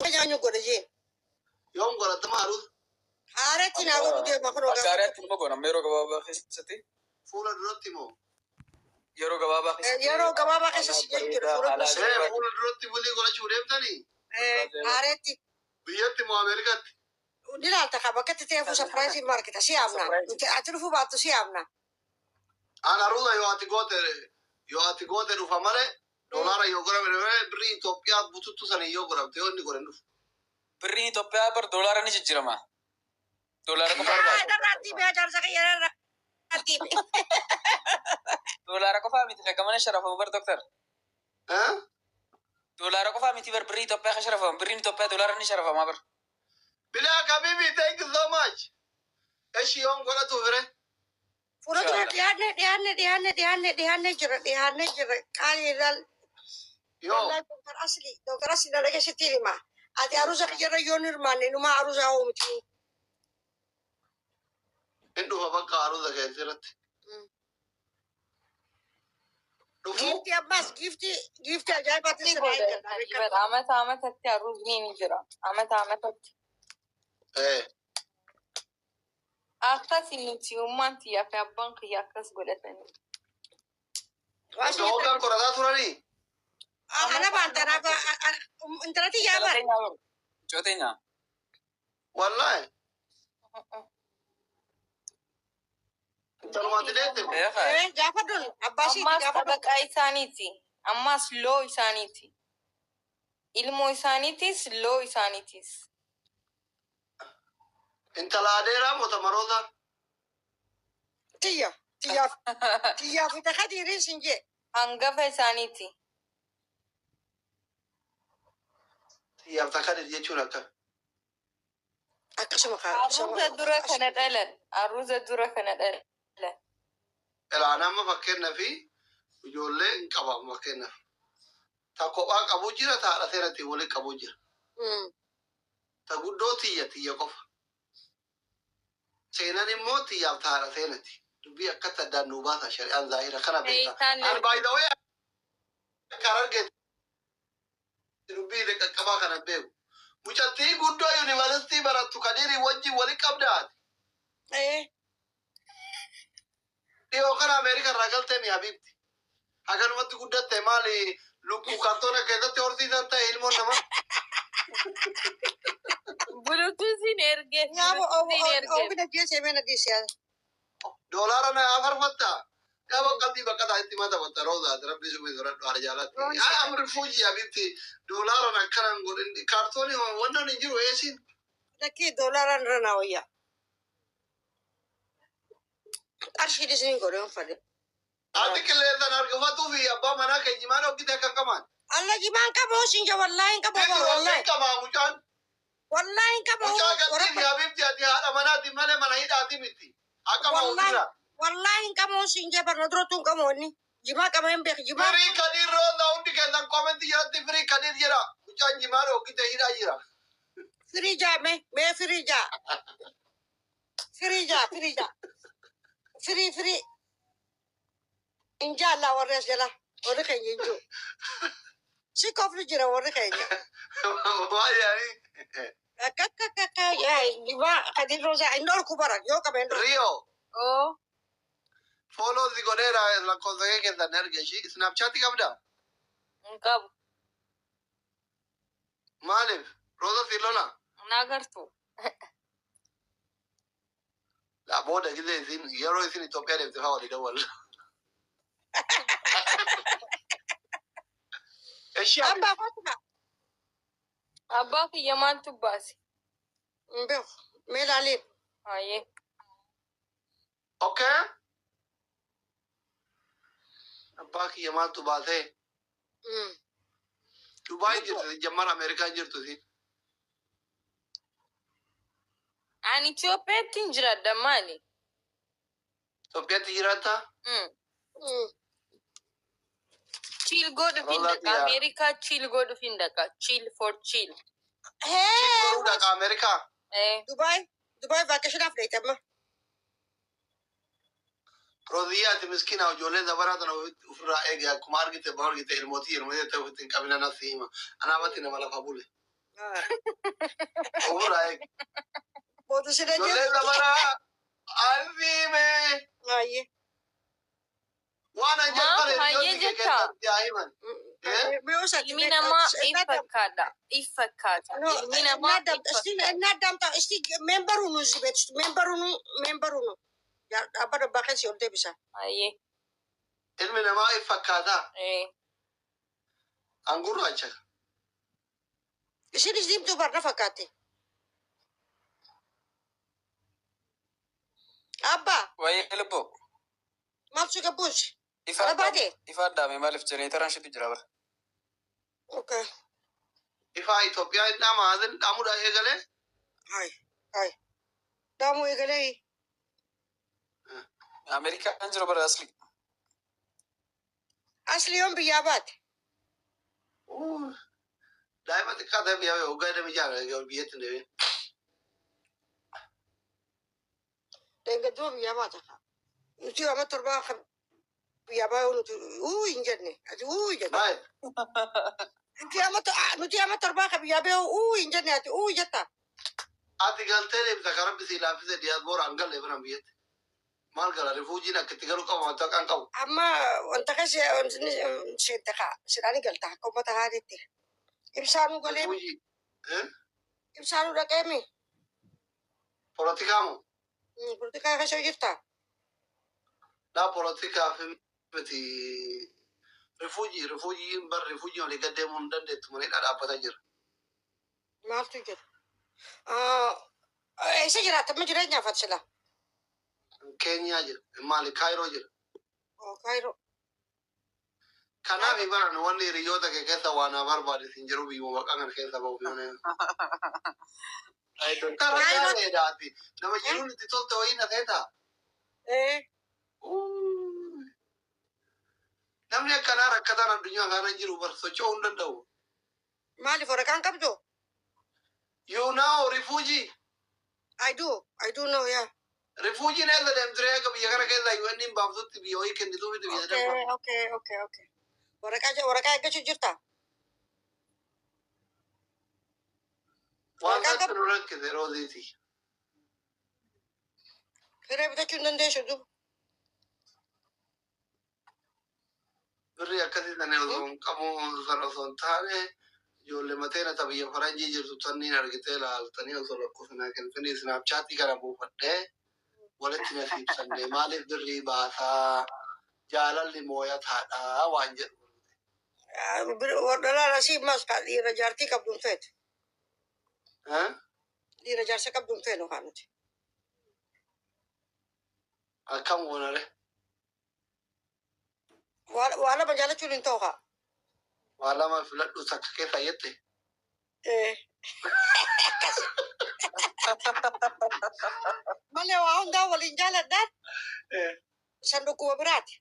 Nyaanyu godhe jee. Yoom godhatama aruuza? Haaratti naa godhu deema kunoo Akka gaafa. haaraatti immoo goona amma yeroo gabaabaa keessatti Fuula duratti moo? yeroo gabaabaa keessatti Yeroo gabaabaa keessa haala si jechuudha bareedaa fuula haala duras. Ee, ajaa'ibaati. fuula duratti bulii godhachuu deemtanii? Haareetti Biyyatti moo Ameerikaatti? ni ilaalta ka bakka itti ta'eefu sapiraayizii markita si yaamna. Surprise. Ati dhufuu baattu si yaamna. An aruuza yoo ati goote, yoo ati goote dhufa malee, doolaara yoo godhame malee, birrii Itoophiyaa bututtu sana yoo godhamte yoo inni godhe hin dhufu. Birriin Itoophiyaa bar doolaara ni jijjiirama. Doolaara qofa barbaada. Dharraatti bee jaarsa kiyya dharraatti bee. Doolaara qofaa miti kan mana sharafamu bar doktar. Eh? Doolaara qofaa miti bar birrii Itoophiyaa kan sharafamu. Birriin Itoophiyaa doolaara ni sharafama bar. Bilaa Habibi, thank you so much. Eshi, yoom godhatu fire? Fuula dura Inshallah. dhiyaanne dhiyaanne dhiyaanne dhiyaanne dhiyaanne jira dhiyaanne jira qaalii ilaal. Yoo Wallahi Doktar Asli, Doktar Asli na dhageessitti hima. Ati aruuza kiyyarra yoo hin hirmaanne numaa aruuza hoo miti. Hin dhufa bakka aruuza keessa irratti. Dhufu. Giiftii ammas giiftii giiftii ajaa'ibaatti Ni sirraa godha eegganna beekadhu. Amata amatatti aruuzni ni jira. Amata amatatti. Eh. Akkas nuti ummaan tiyyaa fi abbaan kiyya akkas godhatanii. Waan si Osoo hoggaan jettan qorataa turanii? ana Amata baanta amatatti. intala tiyyaa Intala bara. teenyaa bar. Mucoo teenyaa. Wallahi. Intalumatti deette moo? Ee kaa. Eh, gaafadhuun abbaa isiiti Ammaas gaafadhuun. xabaqaa isaaniiti. Ammaas loo isaaniiti. Ilmoo isaaniitis loo isaaniitis. Intala adeeraa moo tamaroota? Tiyya tiyyaaf tiyyaaf ita kadiiriin sin jee. Hangafa isaaniiti. Xiyyaaf takka jechuun akkam? Akkasuma kaa Aruuza dura kana dhalan. Aruuza dura kana dhalan. Ilaan amma fakkeenyaaf ijoollee hin qabamu fakkeenyaaf. Ta kophaa qabu jira, ta haadha seenatti waliin qabu jira. Ta guddoo tiyya tiyya qofa. Seenan immoo tiyyaaf ta haadha seenati. Dubbii akkatti addaan nuu baasa shari'aan zaahira kana beekta. Isaan An by the way akka argeeti dubbii qaqqabaa kana beeku. Mucattii guddoo yuunivarsiitii barattu kadirii wajjin wali qabdaati. Eh, Dhiyoo kana Ameerika irraa galtee mi habiibti? Haganumatti guddatte, maali lukkuu kaartoona keessatti horsiisan ta'e ilmoon namaa? Bulutuusin ergeef. Nyaaba Bulutuusin ergeef. oobina geessee meena geessee. Doolaara na afarfatta. Yaa qalbii baqataa itti mata batta roozaati rabbi subii soradhu haala jaalatti. Yaa amri fuuji habiibti, doolaara akkanan godhin, kaartoonii wannan hin jiru eesiin. Lakkii, doolaaraan irra naa wayyaa. Qarshiinis ni godhe hin fadhe. Ati qilleensaan argafatuu fi abbaa manaa keenya jimaan hojjete akka qamaan. Alla jimaan qabu sin je wallahi hin qabu Wallahi wallahi. qabaa mucaan. Wallahi hin qabu. Mucaa galtii fi habiibti, ati haadha manaati malee mana hidhaati miti. Akka Wallahi ofirra. wallahi hin qabu sin je barna durattuu hin qabu inni. Jimaa qaba hin beeku jimaa. Firii Kadir Roozaa, hundi keessan koomentii jalatti "free Kadir" jedha. Mucaan jimaan hojjete hidhaa jira. Free jaa mee mee free jaa. Free jaa, free jaa. Free free. Hin jaallaa warri as jala. Warri keenya hin jiru. Si kofli jira warri keenya. Maal yaani? Akka akka akka akka yaa jimaa Kadir Roozaa hin dhorku bara yoo qabe hin dhorku. Rio. Oo. Follow si godheera, lakkoofsa kee keessan erge ishii. Snapchat qabdaa? Hin qabu. Maaliif? Rooza si lola? Hin agartu. La booda gisee isin yeroo isin Itoophiyaa deemte fa'aa walii dawwalla. Eshi Abbaa habiibti. Fatima. Abbaa kiyya maaltu baase? Hin beeku. Mee ilaaliin. Hayyee. Okay. Abbaa kiyya maaltu baasee? Dubaay jirti jammar, Ameerikaa jirtu isin. Ani Itoophiyaatti hin jiraadha maali? Itoophiyaatti jiraatta? Chill godhuuf hin Roozaa dhaqa. tiyya. Ameerikaa chill godhuuf hin dhaqa. Chill for chill. Chill Hee. godhuu dhaqa Ameerikaa. Eh. Dubaay Dubaay vacationaaf dheeyte amma. Rooziyyaa, ati miskiina, ijoollee zabaraa tana ofirraa eege. Akkuma argite ba argite ilmootii ilmootii ta'e ofitti hin qabina, nasi hima. Anaafatti nama lafa bule. Ofirraa eegi. Booda si Ijoollee dhajeessu. lamanaa alfiime Baay'ee. waan an Maaf jalqabe hayyee hiriyoonni kee jetta? keessatti haa himan. Eh? Ilmi namaa if fakkaata. If fakkaata. Ilmi namaa if fakkaata. እናዳምጣ እስቲ ሜምበሩ nu እዚህ ቤት ውስጥ ሜምበሩ nu ሜምበሩ nu አባ ደባ ከሲ ol deebisa. Hayyee. Ilmi namaa if fakkaataa. Ee. An gurraacha. Isinis diimtuu barna fakkaate. Abba Waa'ee lubbuu. maaltu si gabbuusi? Ifa Ala baate? Ifa addaame maaliif jenereetaraan isheetu jira bara. Okay. Ifaa Itoophiyaa hin dhaamaa dhaamuudhaan eegalee. Hai hai. Daamuu eegalee. Ameerikaan jiru bara asli. Asli yoom biyyaa baate? Daa'ima xiqqaa ta'e biyya waggaa dhami jaara biyyatti hin deebiin. Deengadduma biyyaa baata. Nuti amma torbaa kan biyyaa baay'ee nuti uu hin jenne. Ati uu hin jenne. Maal? Nuti amma torbaa kan biyyaa baay'ee uu hin jenne ati uu jetta. Ati galtee deemta karaa bisii laaffise diyaaspoora an galle bira biyyatti. Maal gala rifuujiin akka itti galu qaba wanta kan qabu. Amma wanta keessa seente kaa sidhaani galta akka uummata haatitti. Ibsaanuu galee Rifuujii. ibsaanuu dhaqeemi. Polotikaa moo? Polotikaa keessa jirta. Laa polotikaa fi miti rifuujii rifuujiin bar rifuujii olii gad deemuu hin dandeettu malee dhaabbataa jira. Maaltu jira? Eessa jiraata amma jireenyaaf ati sila? Keenyaa jira. Maali Kaayiroo jira. Kaayiroo. Kanaaf baran wanni hiriyoota kee keessa waan na barbaade sin jiru biyyuma maqaa kana keessa bahu. Kara gaariidhaati. Nama jiruun itti tolte wayii na feetaa? Ee. Namni akkanaa rakkataan addunyaa kana hin jiru bar socho'uu hin danda'u. Maaliif waraqaan qabdu? You know refugee. I do. I do know, yeah. Refuujiin eessa deemtiree akka biyya kana keessa UN hin baaftutti biyya wayii kennituu miti biyya Okay, darba. okay. Waraqaa eeggachuu jirta? Waan Waraqaa kanatti nu rakkise rooziiti. Hiree bitachuu hin dandeessu duuba. Birri akkasii sana osoo hin qabu sana osoo hin taane ijoollee mateena ta biyya faranjii jirtu tanniin argitee laaltanii osoo lakkoofnaa kennitanii isnaapchaatii kana buufadhee walitti na siibsanne maaliif birrii baasaa jaalalli mooyataadha waan jedhu. Dhalaan asii mas dhiira jaartii qabdu hin feetu. Eh? Dhiira jaarsa qabdu hin feenu haa nuti. Akkam goonare? Waa lama jaalachuun hin ta'u haa. Waa lama filadhu takka keessa jette. Ee. Akkas. Malee waa hundaa waliin jaaladhaan san dhukkuba biraati.